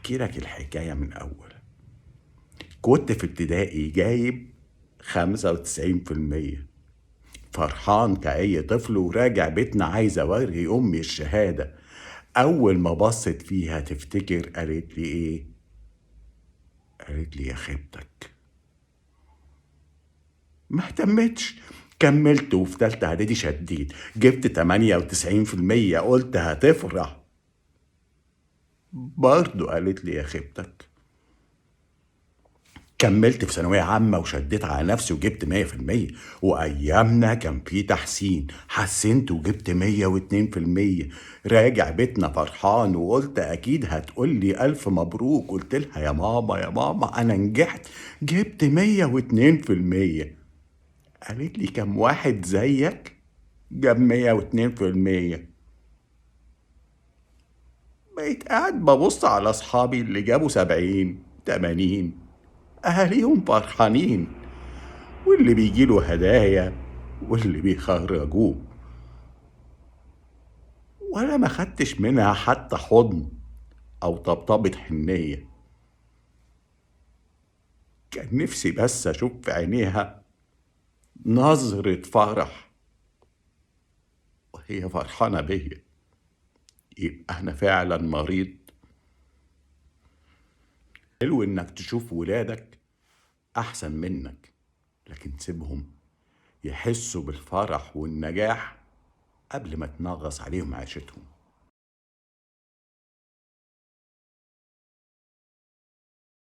هحكي لك الحكاية من أول. كنت في ابتدائي جايب 95%، فرحان كأي طفل، وراجع بيتنا عايز أوري أمي الشهادة. أول ما بصت فيها تفتكر قالت لي إيه؟ قالت لي يا خيبتك. ما اهتمتش، كملت، وفي تالتة إعدادي شديت، جبت 98%، قلت هتفرح، برضو قالت لي يا خيبتك. كملت في ثانوية عامة وشديت على نفسي وجبت 100%، وأيامنا كان في تحسين، حسنت وجبت 102%. راجع بيتنا فرحان وقلت أكيد هتقولي ألف مبروك. قلت لها يا ماما يا ماما أنا نجحت، جبت 102%. قالت لي كم واحد زيك جاب 102%؟ بقيت قاعد ببص على أصحابي اللي جابوا 70 80، أهاليهم فرحانين، واللي بيجيله هدايا واللي بيخرجوه، وأنا ما خدتش منها حتى حضن أو طبطبة حنية. كان نفسي بس أشوف في عينيها نظرة فرح وهي فرحانة بيا. يبقى أنا فعلا مريض. حلو إنك تشوف ولادك أحسن منك، لكن سيبهم يحسوا بالفرح والنجاح قبل ما تنغص عليهم عيشتهم.